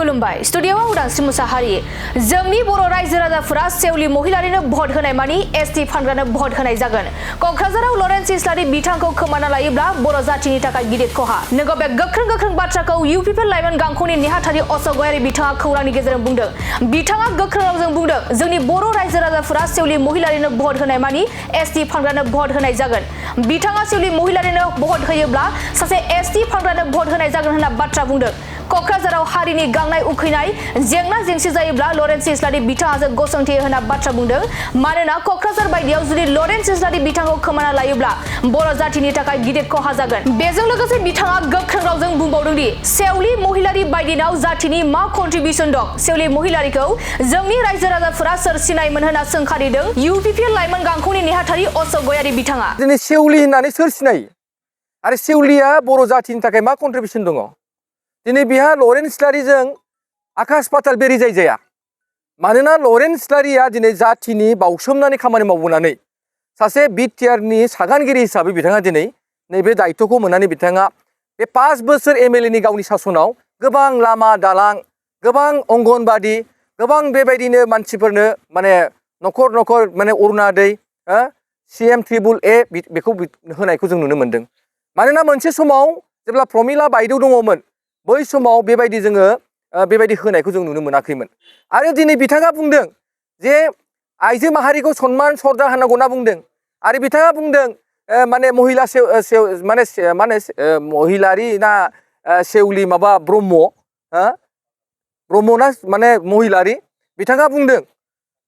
खुलुमबाय स्टुडियोआव उदांस्रि मुसाहारि जोंनि बर' रायजो राजाफोरा सेवलि महिलारिनो भट होनाय मानि एसटि फानग्रानो भट होनाय जागोन। क'क्राझाराव लरेन्स इस्लारि बिथांखौ खोमाना लायोब्ला बर' जातिनि थाखाय गिदिर खहा। नोंगौ बे गोख्रों बाथ्राखौ इउपिपि लाइमोन गांखंनि नेहाथारि अशक गयारि बिथाङा खौरांनि गेजेरजों बुंदों। बिथाङा गोख्रों रावजों बुंदों जोंनि बर' रायजो राजाफोरा सेवलि महिलारिनो भट होनाय मानि एसटि फानग्रानो भट होनाय जागोन। बिथाङा सेवलि महिलारिनो भट होयोब्ला सासे एसटि फानग्रानो भट होनाय जागोन होनना बाथ्रा बुंदों। क'क्राझाराव हारिनि गांनाय उखैनाय जेंना जेंसि जायोब्ला लरेन्स इस्लारि बिथाङासो गसंथि होना बाथ्रा बुंदों। मानोना क'क्राझार बायदियाव जुदि लरेन्स इस्लारि बिथांखौ खोमाना लायोब्ला बर' जातिनि थाखाय गिदिर खहा जागोन। बेजों लोगोसे बिथाङा गोख्रों रावजों बुंबावदों दि सेवलि महिलारि बायदिनाव जातिनि मा कन्ट्रिबिउसन दं। सेवलि महिलारिखौ जोंनि रायजो राजाफोरा सोर सिनायमोन होनना सोंखारिदों इउपिपि लाइमोन गांखंनि नेहाथारि अशक गयारि बिथाङा। दिनै सेवलि होननानै सोर सिनायो आरो सेवलिया बर' जातिनि थाखाय मा कन्ट्रिबिउसन दङ। दिनै बिहा लरेन्स इस्लारिजों आकाश पाताल बेरि जाया। मानोना लरेन्स इस्लारिया दिनै जातिनि बावसोमनानै खामानि मावबोनानै सासे बिटिआरनि सागानगिरि हिसाबै बिथाङा दिनै नैबे दायित्वखौ मोननानै बिथाङा बे 5 बोसोर एमएलएनि गावनि सासनाव गोबां लामा दालां, गोबां अंगनबादि, गोबां बेबायदिनो मानसिफोरनो माने न'खर माने अरुणादय CM ट्रिबुल ए बेखौ होनायखौ जों नुनो मोन्दों। मानोना मोनसे समाव जेब्ला प्रमिला बायदेव दङमोन बै समाव बेबायदि जोङो बेबायदि होनायखौ जों नुनो मोनाखैमोन। आरो दिनै बिथाङा बुंदों जे आइजो माहारिखौ सनमान सर्दा होनांगौ होनना बुंदों। आरो बिथाङा बुंदों माने महिला महिलारि ना सेवलि माबा ब्रह्म ना माने महिलारि बिथाङा बुंदों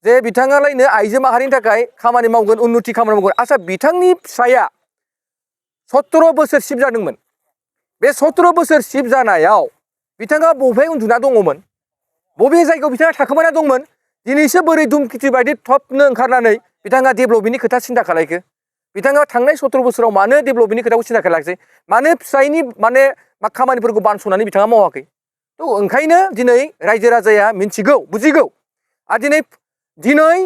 जे बिथाङालायनो आइजो माहारिनि थाखाय खामानि मावगोन, उन्नति खामानि मावगोन। आच्छा बिथांनि फिसाया 17 बोसोर सिफ जादोंमोन। बे 17 बोसोर सिफ जानायाव बिथाङा बबे उन्दुना दङमोन, बबे जायगायाव बिथाङा थाखोमाना दंमोन, दिनैसो बोरै दुमखिथि बायदि थपनो ओंखारनानै बिथाङा डेभेलपमेन्टनि खोथा सिन्था खालायखो। बिथाङा थांनाय 17 बोसोराव मानो डेभेलपमेन्टनि खोथाखौ सिन्था खालायाखै, मानो फिसायनि माने खामानिफोरखौ बानस'नानै बिथाङा मावाखै। थ' ओंखायनो दिनै रायजो राजाया मिन्थिगौ, बुजिगौ। आरो दिनै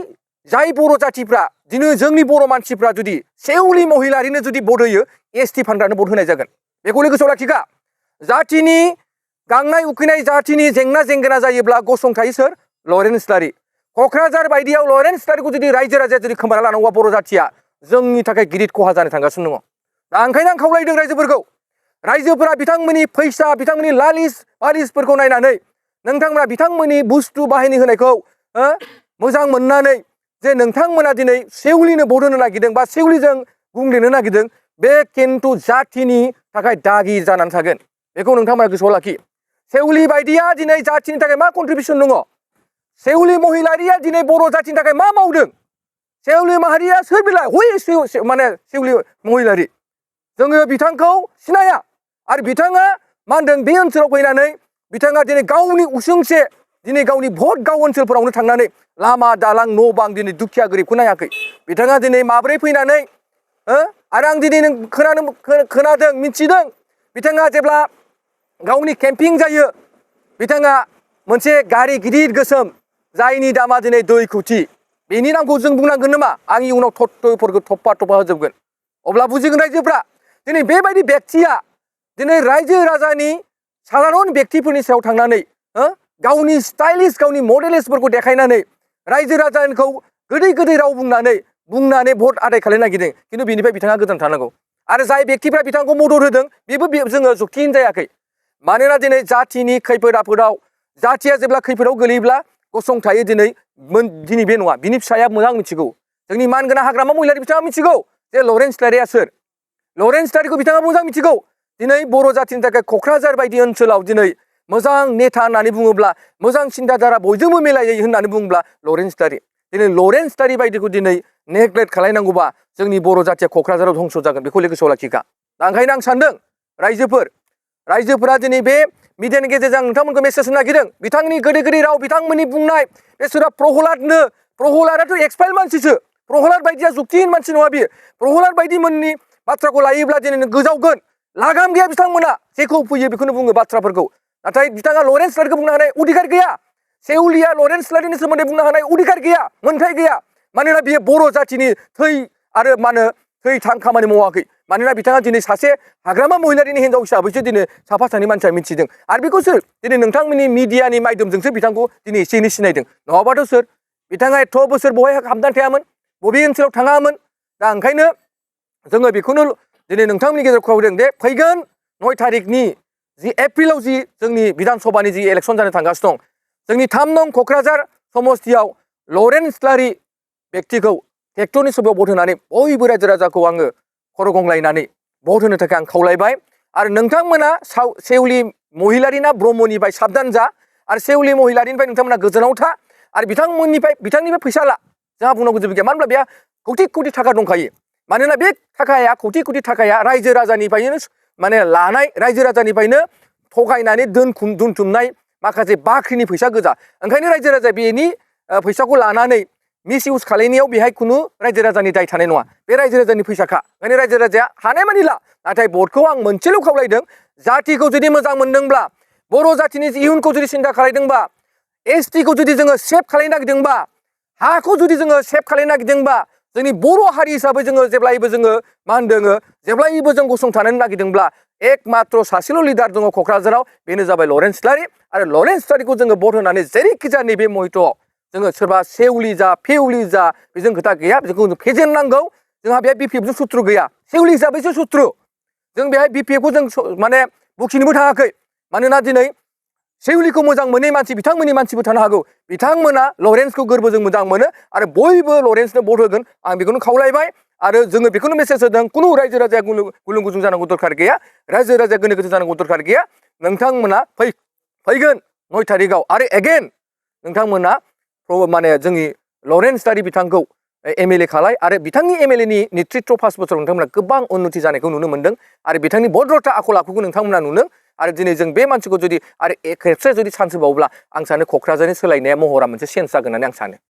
जाय बर' जातिफ्रा दिनै जोंनि बर' मानसिफ्रा जुदि सेवलि महिलारिनो जुदि भट होयो एसटि फानग्रानो भट होनाय जागोन। बेखौनो गोसोआव लाखिखा। जातिनि गांनाय उखैनाय जातिनि जेंना जेंगोना जायोब्ला गसंथायो सोर? लरेन्स इस्लारि। क'क्राझार बायदियाव लरेन्स इस्लारिखौ जुदि रायजो राजाया जुदि खोमाना लानांगौबा बर' जातिया जोंनि थाखाय गिदिर खहा जानो थांगासिनो दङ। दा ओंखायनो आं खावलायदों रायजोफोरखौ, रायजोफोरा बिथांमोननि फैसा, बिथांमोननि लालिसफोरखौ नायनानै नोंथांमोना बिथांमोननि बुस्थु बाहायनो होनायखौ मोजां मोननानै जे नोंथांमोना दिनै सेवलिनो भट होनो नागिरदों बा सेवलिजों गुंलेनो नागिरदों, बे खिन्थु जातिनि थाखाय दागि जानानै थागोन। बेखौ नोंथांमोना गोसोआव लाखि। सेवलि बायदिया दिनै जातिनि थाखाय मा कन्ट्रिबिउसन दङ? सेवलि महिलारिया दिनै बर' जातिनि थाखाय मा मावदों? सेवलि माहारिया सोर बिलाय? माने सेवलि महिलारि। जोङो बिथांखौ सिनाया। आरो बिथाङा मा होनदों बे ओनसोलाव फैनानै बिथाङा दिनै गावनि उसुंसे दिनै गावनि भट गाव ओनसोलफोरावनो थांनानै लामा दालां न' बां दिनै दुखिया गोरिबखौ नायाखै। बिथाङा दिनै माब्रै फैनानै आरो आं दिनै खोनादों मिथिदों बिथाङा जेब्ला गावनि केम्पिं जायो बिथाङा मोनसे गारि गिदिर गोसोम जायनि दामा दिनै 2 कोटि, बेनि नामखौ जों बुंनांगोन नामा? आं इयुनाव थप्पा थप्पा होजोबगोन। अब्ला बुजिगोन रायजोफ्रा दिनै बेबायदि बेक्तिया दिनै रायजो राजानि साधारन बेक्तिफोरनि सायाव थांनानै गावनि स्टाइलिश गावनि मडेलिस्टफोरखौ देखायनानै रायजो राजाखौ गोदै राव बुंनानै भट आदाय खालामनो नागिरदों। खिन्थु बेनिफ्राय बिथाङा गोजान थानांगौ। आरो जाय बेक्तिफ्रा बिथांखौ मदद होदों बेबो जोङो जुक्तियैनो जायाखै। मानोना दिनै जातिनि खैफोद आफोदाव जातिया जेब्ला खैफोदाव गोलैयोब्ला गसंथायो दिनै बे नङा। बिनि फिसाया मोजां मिथिगौ। जोंनि मानगोनां हाग्रामा महिलारि बिथाङा मिथिगौ जे लरेन्स इस्लारिया सोर। लरेन्स इस्लारिखौ बिथाङा मोजां मिथिगौ। दिनै बर' जातिनि थाखाय क'क्राझार बायदि ओनसोलाव दिनै मोजां नेता होननानै बुङोब्ला, मोजां सिन्ताधारा बयजोंबो मिलायो होननानै बुङोब्ला लरेन्स इस्लारि। दिनै लरेन्स इस्लारि बायदिखौ दिनै नेग्लेक्ट खालायनांगौबा जोंनि बर' जातिया क'क्राझाराव धंस जागोन। बेखौ गोसोआव लाखिखा। दा ओंखायनो आं सानदों रायजोफोरा दिनै बे मिडियानि गेजेरजों नोंथांमोनखौ मेसेज होनो नागिरदों। बिथांनि गोदै राव, बिथांमोननि बुंनाय बे सोरबा प्रहलादाथ' एक्सपाइल मानसिसो। प्रहलाद बायदिया जुक्तिहीन मानसि नङा बियो। प्रहलाद बायदि मोननि बाथ्राखौ लायोब्ला दिनै गोजावगोन। लागाम गैया बिथांमोना, जेखौ फैयो बेखौनो बुङो बाथ्राफोरखौ। नाथाय बिथाङा लरेन्स इस्लारिखौ बुंनो हानाय अधिकार गैया। सेवलिया लरेन्स इस्लारिनि सोमोन्दै बुंनो हानाय अधिकार गैया, मोन्थाय गैया। मानोना बियो बर' जातिनि थै आरो मा होनो थैथां खामानि मावाखै मानोना बिथाङा दिनै सासे हाग्रामा महिलारिनि हिन्जाव हिसाबैसो दिनै साफा सानै मानसिया मिथिदों आरो बेखौ सोर दिनै नोंथांमोननि मिडियानि माध्यमजोंसो बिथांखौ दिनै एसे एनै सिनायदों नङाबाथ' सोर बिथाङा एथ' बोसोर बहाय हाबनानै थायामोन बबे ओनसोलाव थाङामोन दा ओंखायनो जोङो बेखौनो दिनै नोंथांमोननि गेजेराव खावलायदों दे फैगोन 9 तारिखनि जि एप्रिलाव जि जोंनि बिधान सभानि जि इलेक्सन जानो थांगासिनो दं जोंनि 3 नं क'क्राझार समस्तियाव लरेन्स इस्लारि व्यक्तिखौ ट्रेक्टरनि सभायाव भट होनानै बयबो रायजो राजाखौ आङो खर' गंलायनानै भट होनो थाखाय आं खावलायबाय आरो नोंथांमोना सेवलि महिलारिना ब्रह्मनिफ्राय साबधान जा आरो सेवलि महिलारिनिफ्राय नोंथांमोना गोजानाव था आरो बिथांनिफ्राय फैसा ला जोंहा बुंनांगौ जेबो गैया मानो होनब्ला बेहा कौटि कौटि थाखा दंखायो मानोना बे थाखाया कौटि कौटि थाखाया रायजो राजानिफ्रायनो माने लानाय रायजो राजानिफ्रायनो थगायनानै दोनथुमनाय माखासे बाख्रिनि फैसा गोजा ओंखायनो रायजो राजाया बेनि फैसाखौ लानानै मिस इउज खालायनायाव बेहाय खुनु रायजो राजानि दाय थानाय नङा बे रायजो राजानि फैसाखा ओंखायनो रायजो राजाया हानायमानि ला नाथाय भटखौ आं मोनसेल' खावलायदों जातिखौ जुदि मोजां मोनदोंब्ला बर' जातिनि इयुनखौ जुदि सिन्था खालायदोंबा एसटिखौ जुदि जोङो सेभ खालायनो नागिरदोंबा हाखौ जुदि जोङो सेभ खालायनो नागिरदोंबा जोंनि बर' हारि हिसाबै जोङो जेब्लायबो जोङो मा होनदों जेब्लायबो जों गसंथानो नागिरदोंब्ला एकमात्र सासेल' लिडार दङ क'क्राझाराव बेनो जाबाय लरेन्स इस्लारि आरो लरेन्स इस्लारिखौ जोङो भट होनानै जेरैखि जाया नैबे मुहितआव जोङो सोरबा सेवलि जा फेवलि जा बेजों खोथा गैया बेखौ जों फेजेननांगौ जोंहा बेहाय बिपिएफजों सुथ्रु गैया सेवलि हिसाबैसो सुथ्रु जों बेहाय बिपिएफखौ जों माने बुखिनोबो थाङाखै मानोना दिनै सेवलिखौ मोजां मोनै मानसि बिथांमोननि मानसिबो थानो हागौ बिथांमोना लरेन्सखौ गोरबोजों मोजां मोनो आरो बयबो लरेन्सनो भट होगोन आं बेखौनो खावलायबाय आरो जोङो बेखौनो मेसेज होदों खुनु रायजो राजाया गुलुं गुजुं जानांगौ दरखार गैया रायजो राजाया गोनो गोथो जानांगौ दरखार गैया नोंथांमोना फैगोन 9 तारिखआव आरो एगेन नोंथांमोना माने जोंनि लरेन्स इस्लारि बिथांखौ एमएलए खालाय आरो बिथांनि एमएलएनि नेतृत्व 5 बोसोराव नोंथांमोना गोबां उन्नति जानायखौ नुनो मोन्दों आरो बिथांनि भद्रता आखल आखुखौ नोंथांमोना नुदों आरो दिनै जों बे मानसिखौ जुदि आरो खेबसे जुदि चान्स होबावोब्ला आं सानो क'क्राझारनि सोलायनाया महरा मोनसे चेन्ज जागोन होननानै आं सानो